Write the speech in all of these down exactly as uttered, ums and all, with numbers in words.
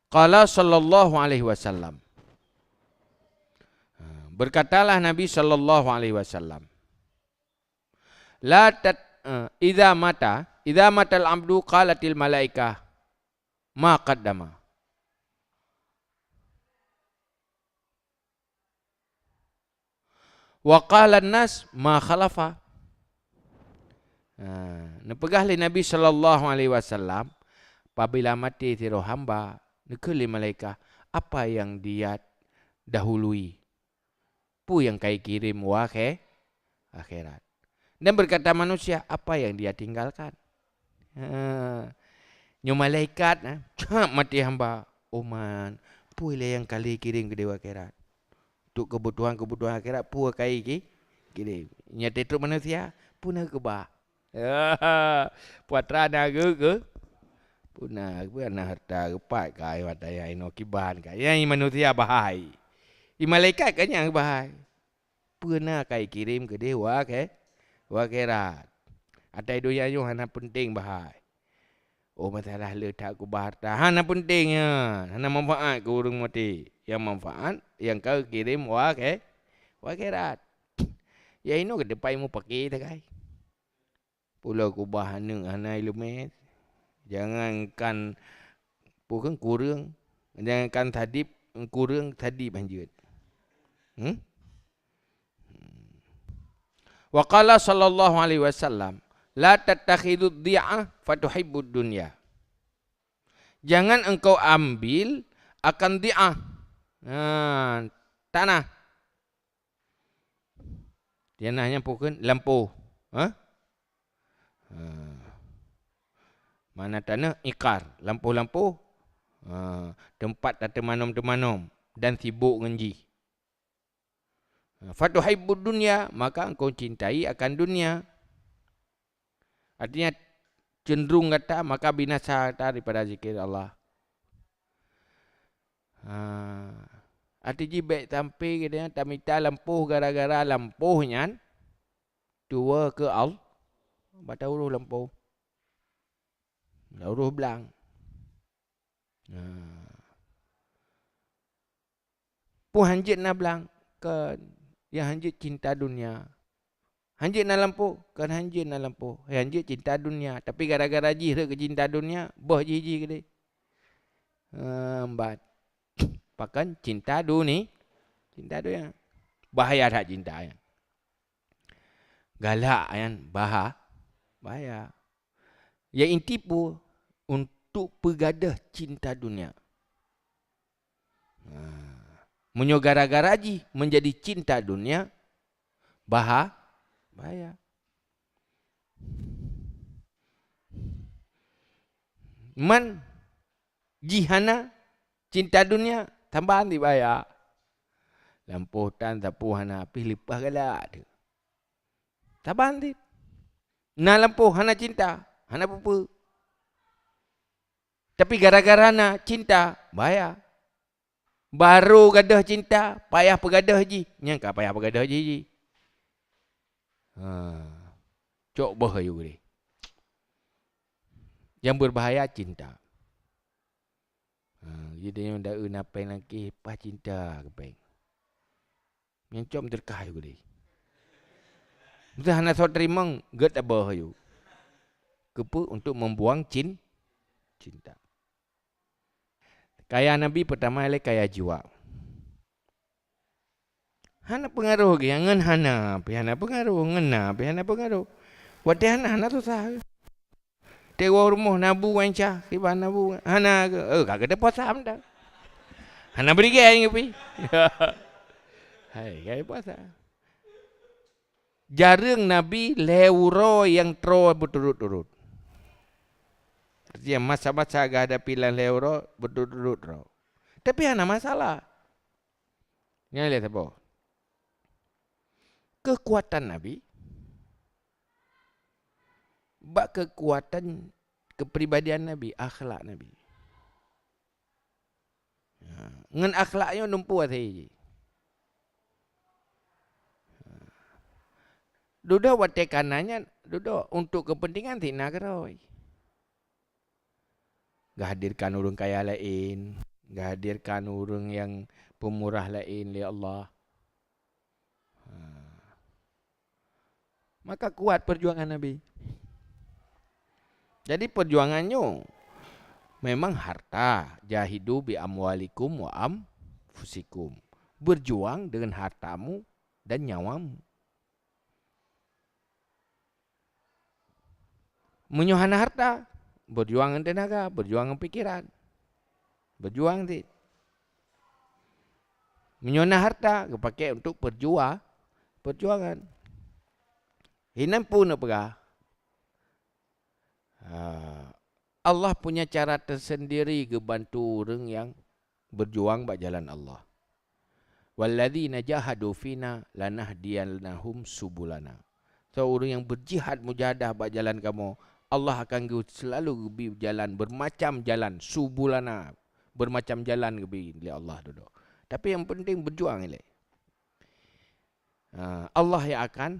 Qala sallallahu alaihi wasallam. Ha, berkatalah Nabi sallallahu alaihi wasallam, "La tat-, eh, idza mata, idza matal abdu qalatil malaikah ma qaddama." Wa qalan nas ma khalafa. Ha, neupeugah lé Nabi sallallahu alaihi wasallam, "Apabila maté sidroe hamba, neukheun lé malaikat, apa yang dia dahului? Peue nyang ka ikirém u akhé-, akhirat? Dan berkata manusia, apa yang dia tinggalkan?" Ha. Nyoe malaikat, ha, maté hamba. "Oh man, peue lé nyang ka lheueh kirém keudéh u akhirat? Untuk kebutuhan-kebutuhan akhirat peue ka iki-, kirém?" Nyang teutrok manusia, "Peue na keubah?" Putra na geu-, geu-, peue na, peue na harta geupat ka, mata nyang inoe kiban ka. Nyang manusia bahai. I malaikat ka nyang bahai. Peue na ka ikirém keudéh u akhé-, u akhirat? Atai donya nyoe hana peunteng bahai. Oh, masalah le that keubah harta, hana peunteng nyan, hana manfaat keu ureuëng maté. Nyang manfaat, nyang ka geukirém u akhé-, u akhirat. Ya inoe ka teumpat mupake takai. Pulo keubah aneuëk hana ileumé. Jangankan pukon kureueng, jangankan sadib, kureueng sadib hanjeuet. Hmm? Wa qala sallallahu alaihi wasallam, "La tattakhidud di'ah fatuhibbud dunya." Jangan engkau ambil akan di'ah. Nah, tanah. Tanah nyan pukon lampôh. Ha? Ha. Mana tanah ikar, lampôh-lampôh. Ha, tempat tateumanom-teumanom dan sibuk ngon jih. Fatuhibbud dunya, maka engkau cintai akan dunia. Artinya, cenderung gata, maka binasa gata daripada zikir Allah. Ha. Arti jih, bék sampai geutanyoe tamita lampôh gara-gara lampôh nyan tuwoe keu Allah. Bak tauroh lampôh. Tauroh blang. Ha. Peue hanjeuet na blang? Kon, nyang hanjeuet cinta dunia. Hanjeuet na lampôh? Kon hanjeuet na lampôh. Nyang hanjeuet cinta dunia. Tapi gara-gara jih rhot keu cinta dunia, boh jih jih keudéh. Eumbat. Pakon cinta duni-, cinta dunia. Bahaya that cinta nyan. Galak nyan baha-, bahaya. Ya inti peue? Untuk peugadôh cinta dunia. Ha. Meunyoe gara-gara jih menjadi cinta dunia, baha-, bahaya. Man jih hana cinta dunia, saban di bahaya. Lampôh tan sapeue hana, pih leupah galak tu. Saban di. Na lampôh hana cinta, hana peue-peue. Tapi gara-gara na cinta, bahaya. Barô gadôh cinta, payah peugadôh jih. Nyan ka payah peugadôh jih, jih. Ha. Cok boh ayue geude. Nyang beubahaya cinta. Ha, jadi nyang daeu na péng lagée paih cinta keu péng. Nyang com teureukah ayue geude. Meusti hana soe teurimong, gét abah ayue. Keupeue? Untuk membuang cin-, cinta. Kaya Nabi peutama lé kaya jiwa. Hana peungaroh geuh, ngon hana pih hana peungaroh, ngon na pih hana peungaroh. Watée hana, hana susah. Teungoh rumoh nabu ngancah, kiban nabu, hana ke, eh, ka geude puasa mantong. Hana beurigée ngon pih. Hai, ka puasa. Jareueng Nabi lhée uroe nyang troe beuturot-turot. Artinya masa-masa geuhadapi lam lhée uroe beuturot-turot droe. Tapi hana masalah. Nyan lé saboh. Keukuatan Nabi, bak keukuatan keupribadian Nabi, akhlak Nabi. Ha, ngon akhlak nyoe dumpeue asai jih. Ha. Dudoe watée kana nyan, dudoe untuk keupeuntengan si na keurôi. Geuhadirkan ureuëng kaya laén, geuhadirkan ureuëng nyang peumurah laén lé Allah. Ha. Maka kuat peujuangan Nabi. Jadi peujuangan nyoe memang harta, jahidu bi amwalikum wa anfusikum. Berjuang dengan hartamu dan nyawamu. Meunyoe hana harta, berjuang ngon tenaga, berjuang ngon pikiran. Berjuang cit. Meunyoe na harta, geupakée untuk perjua-, perjuangan. Hinan pun neupeugah, ha, Allah punya cara tersendiri geubantu ureuëng nyang berjuang bak jalan Allah. "Walladzina jahadu fina lanahdiyannahum subulana." So, ureuëng nyang berjihad mujahadah bak jalan kamoe, Allah akan geu-, selalu geubri jalan, bermacam jalan, subulana, bermacam jalan geubri lé Allah dudoe. Tapi nyang penting berjuang ilée. Ha, Allah yang akan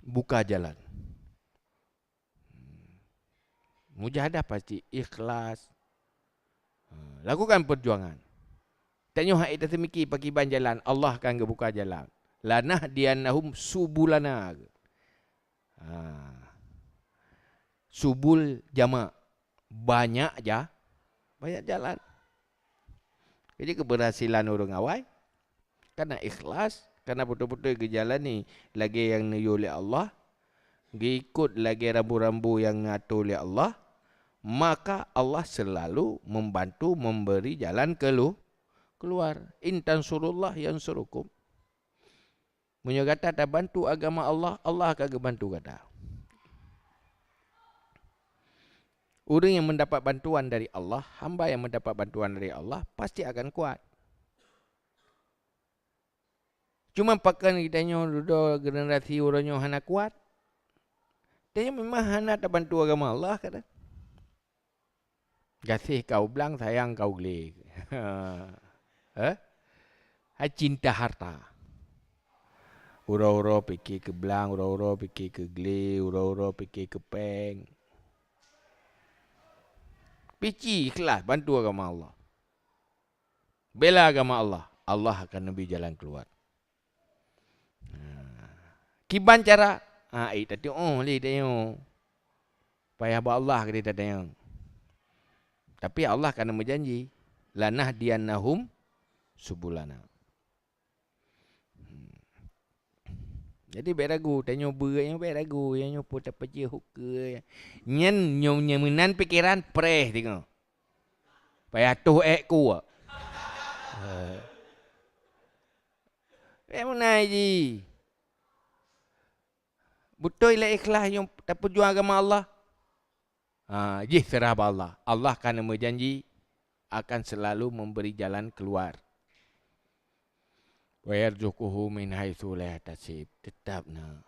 buka jalan. Hmm. Mujahadah pasti ikhlas. Ha, lakukan perjuangan. Tanyoe hai taseumiki pakiban jalan, Allah akan geubuka jalan. "Lanahdiyannahum subulana." Ha. Subul jamak. Banyak ja-, banyak jalan. Jadi keberhasilan ureuëng awai, karena ikhlas, karena beutôi-beutôi geujalani lagée nyang neuyue lé Allah, geuikot lagée rambu-rambu nyang geuatur lé Allah, maka Allah selalu membantu memberi jalan kelu-, keluar. "In tansurullah yansurukum." Meunyoe gata tabantu agama Allah, Allah akan geubantu gata. Ureuëng yang mendapat bantuan dari Allah, hamba yang mendapat bantuan dari Allah, pasti akan kuat. Cuma pakon geutanyoe dudoe generasi uroe nyoe hana kuat? Tanyoe memang hana tabantu agama Allah, kata. Gaséh kau blang, sayang kau glé. Eh? Hai cinta harta. Uroe-uroe pike keu blang, uroe-uroe pike keu glé, uroe-uroe pike keu péng. Pici ikhlas bantu agama Allah. Bela agama Allah, Allah akan neubri jalan keuluwa. Ha. Kiban cara? Ha, eh, tatu'oh lé tanyoe. Payah bak Allah keudeh tatanyong. Tapi Allah ka neumeujanji, "Lanahdiyannahum subulana." Hmm. Jadi, bék ragu, tanyoe beuet nyoe bék ragu, nyoe peue tapeujiôh ukeue. Nyan nyoe, nyoe meunan pikeran preh teungoh. Payah toh ék kuek. Eh. Bék meunan jih. Beutôi lé ikhlas nyang tapeujuang agama Allah. Ha, jih seurah bak Allah. Allah ka neumeujanji akan selalu memberi jalan keluar. "Wa yarzuquhu min haitsu la yahtasib." Teutap na.